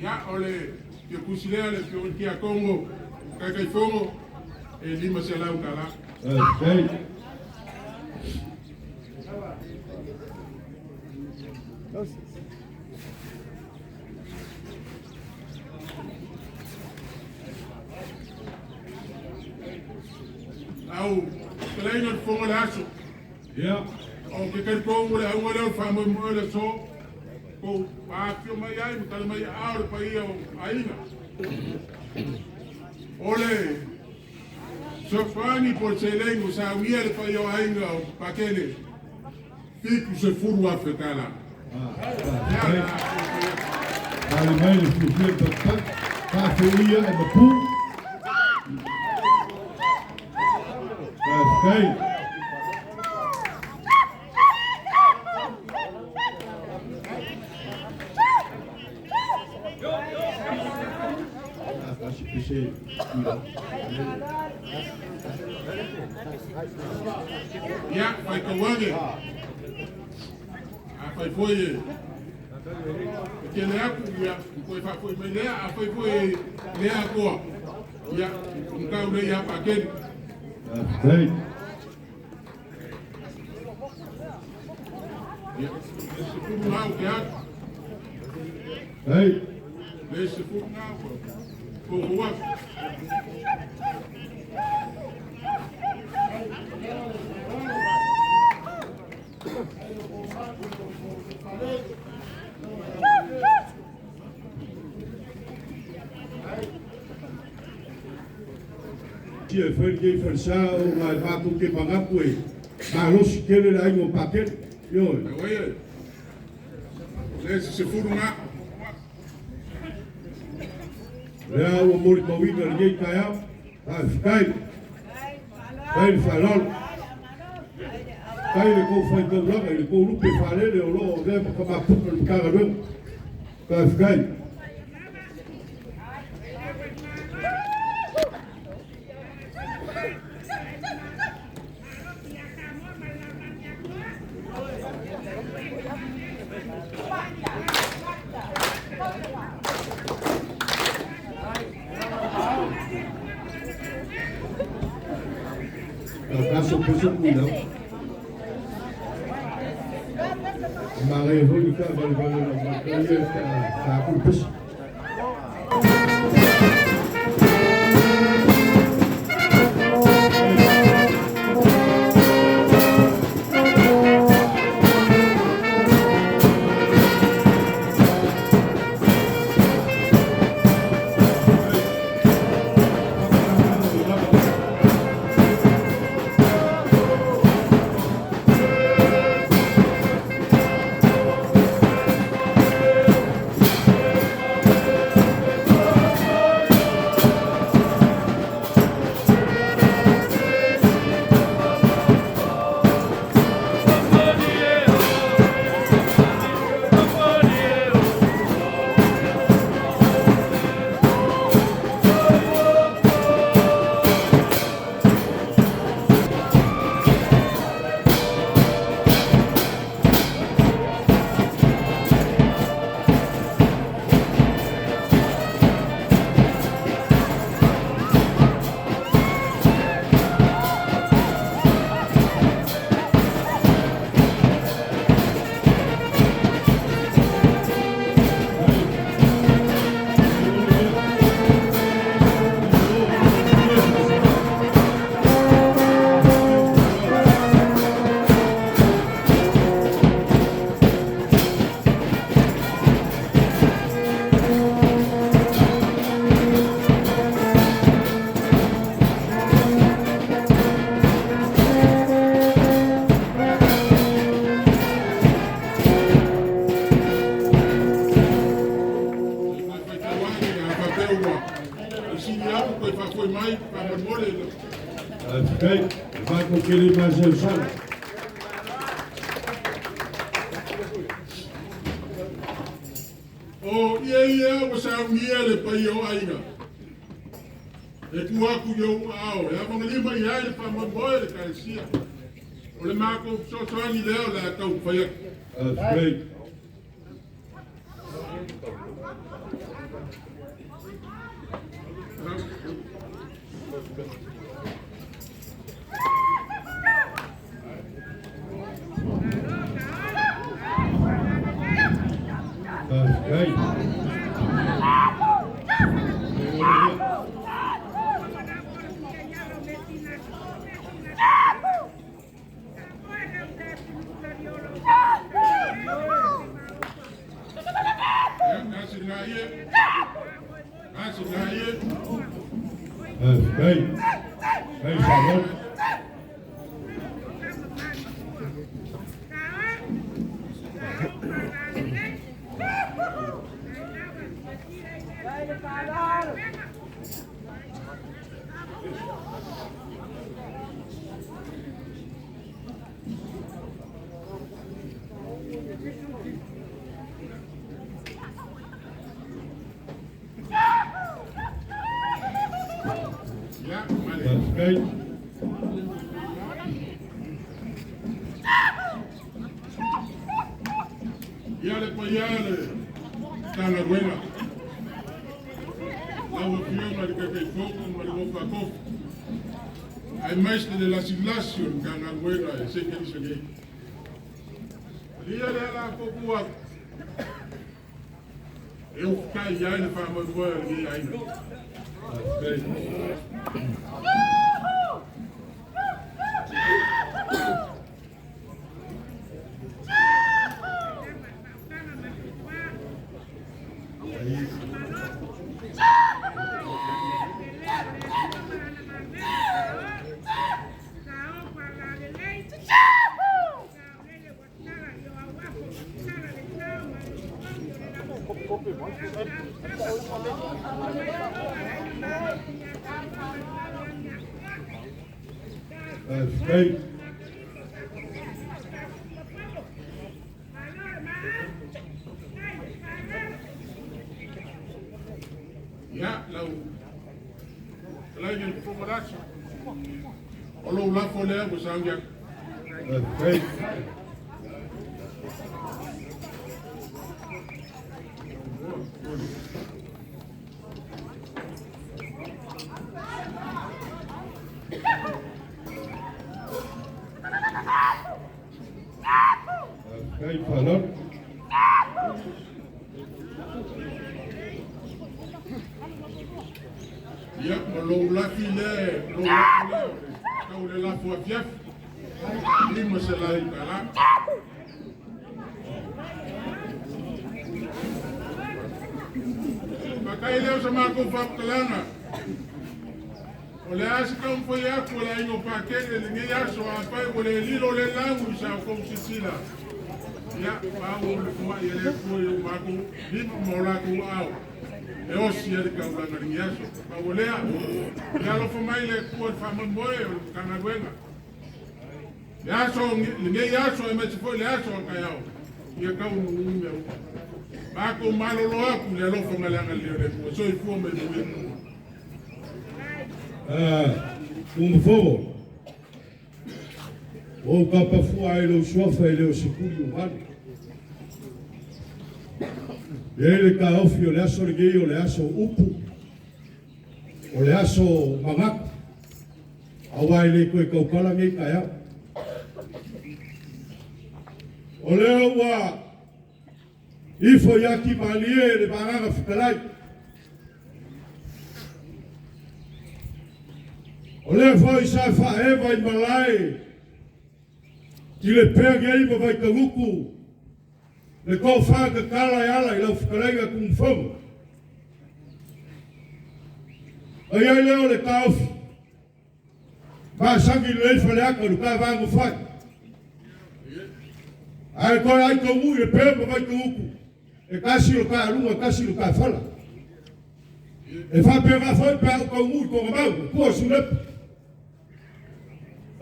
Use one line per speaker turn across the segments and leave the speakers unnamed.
Ia, o le fia tusi lea le afioga i le Tiakono Taitaifono e $500.
Faafetai.
Lau fetalaiga i le Fofoga o le aso.
Ia.
O ke talitonu o le auga lea o le faamoemoe o le aso, tou afifio mai ai ma tala mai aao le paia o aiga. O le fesoasoani po o le seleni ua saunia le paia o aiga o Pakele, $70,000.
Faafetai. Tali mai le fiafia le patupatu. Faafeuia e mapu. Faafetai.
Ia, faitau ane. Afai foi e tele atu, ia, toe faafoi mai lea. Afai foi e le atoa, ia, matau lea ia Pakele.
Faafetai.
Ia, le sefulu na o te atu.
Hei.
Le sefulu na o fofo atu.
Tia e fai lenei falesa ona e matou te manatu e malosi tele le aiga o Pakele. Ioe.
Aua le sefulu na.
Lea ua molimauina lenei taeao. Faafetai. Faafetai le faaaloalo. Faafetai le tou faitaulaga i le tou lupe faalele o lo o avea ma tamapuga o le Matagaluega. Faafetai. Abraço peso cuidado. Manaia foi le taavalevale o lau matai ia sa aku le pese.
Faitau ane, a faapea ua sili atu toe faafoi mai faamolemole.
Faafetai. E matou te le masalosalo.
O ia ia ua saunia le paia o aiga. E tu atu i ou aao, e avagalima i ai le faamoemoe le Ekalesia. O le matou fesoasoani lea o le a taumafai atu.
Faafetai. Faafetai. Faafetai. Faafetai faaaloalo. Faafetai.
Ia le paia le Matagaluega, lau Afioga i le Taitaifono ma le Ofa aemaise le lasilasi o le Matagaluega e sekelisa nei. Alia le ala fofu atu, e ufutai ai le faamoemoe o lenei aiga.
Faafetai. Faafetai.
Ia, lau fetalaiga i le Fofoga Lasi, o lou lafo lea ua sauni atu.
Faafetai. Faafetai faaaloalo.
Ia, ma lou lafi lea, lou lafo lea, tau le lafo afiafi, $500. Fakai lea o sa matou faamatalaga. O le a se taumafai atu e le aiga o Patele lenei aso, afai ua le lilo le lau i sa outou silasila. Ia, faaauau le foai a le Atua i o matou lima ma o latou aao e osi ai le taulaga i lenei aso. Pau o lea, ia alofa mai le Atua i le faamoemoe o le Matagaluega. Le aso, lenei aso aemaise foi le aso a taeao, ia taunuu mea uma. Matou malolo atu i le alofa ma le agalelei o le Atua. Soifua ma ia manuia.
Tumafogo, ua ou kapafua ai lou suafa e le o se tuli ua valu. E i ai le taofi o le aso lenei o le aso upu, o le aso manatu, aua e le toe tautala nei taeao. O lea ua ifo ia Timalie le Vaagaga Fetalai. O lea foi sa faaeva i malae i le pea nei ma Vaitagutu le tofa tatala e ala i lau fetalaiga Tumafogo. E i ai lea o le taofi, masani lelei Faleata i le ta fai. Ae toe ai taumu i le pea ma Vaitagutu, e tasi o ta aluga, tasi o ta fala. E faapena foi pe a ou taunuu i Togamau, e tua Siulepa.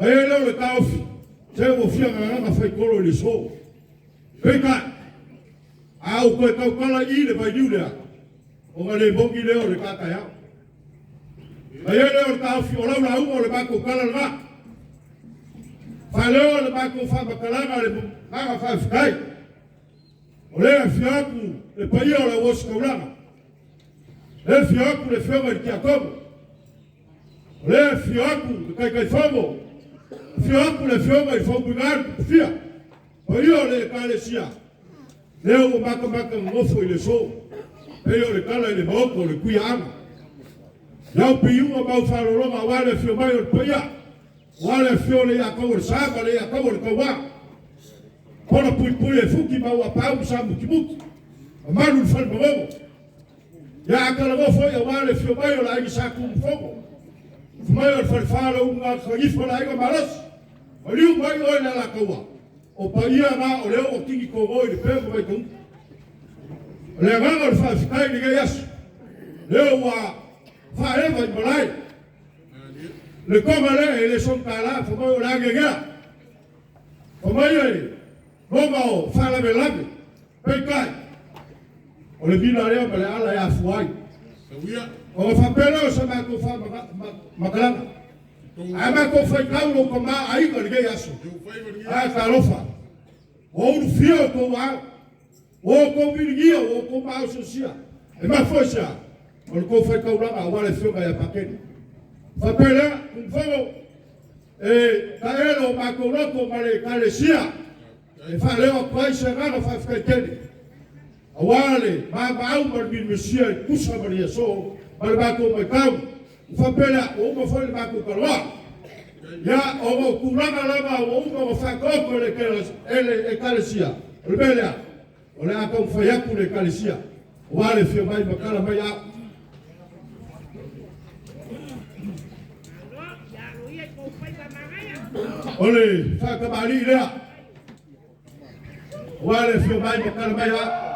E i ai lea o le taofi, se ua fia gagaga faitolo i le so. Peitai, a ou toe tautala i le vailiu lea, ona le moni lea o le tataeao. E i ai lea o le taofi, o lau lauga o le matou tala lena. Faaleo le matou faamatalaga le agaga faafetai. O lea e afio atu le paia o le auositaulaga. Le afio atu le afioga i le Tiakono. O lea e afio atu le Taitaifono. Afio atu le afioga i le Fautuina le Tupufia. Paia o le Ekalesia. Lea ua matamata nonofo i le aso, pei o le tala i le Maota o le Tuiaana. Iau piuga ma au faalologa aua le afio mai o le paia, aua le afio o le Iataua o le Sa ma le Iataua o le Tauā. Pola puipui e futi ma ua paau ma samutimuti, mamalu i le fale manono. Ia a talanoa foi aua le afio mai o le aiga Sa Tunumafono, afio mai o le Falefa o le Ulugatanifa o le Aiga Malosi, maliu mai oe le Alataua, o paia na o lea ua tini togo i le pea ma Vaitauta. O le agaga o le faafetai i lenei aso, lea ua faaeva i malae le toga lea e le sogatala, fa mai o le agegea, fa mai e loga o faalavelave, peitai, o le vila lea ma le ala e afua ai. Ona faapea lea o sa matou faamatalaga, ae matou faitau lou tama aiga i lenei aso, ae talofa, ua ulufia outou ao, ua outou viligia, ua outou maosiosia. E mafua i se a? O le tou faitaulaga aua le afioga ia Pateni. Faapea lea, Tunumafono, e taelo o matou loto ma le Ekalesia e faaleo atu ai se agaga faafetai tele aua le maamaau ma le milimisia i tusa ma le aso ma le matou matau. Ua faapea lea, ua uma foi le matou taloa. Ia, ona o tulaga lava ua uma ona faataoto e le Ekalesia, o le mea lea, o le a taumafai atu le Ekalesia aua le afio mai ma tala mai au. O le faatamalii lea, aua le afio mai ma tala mai au.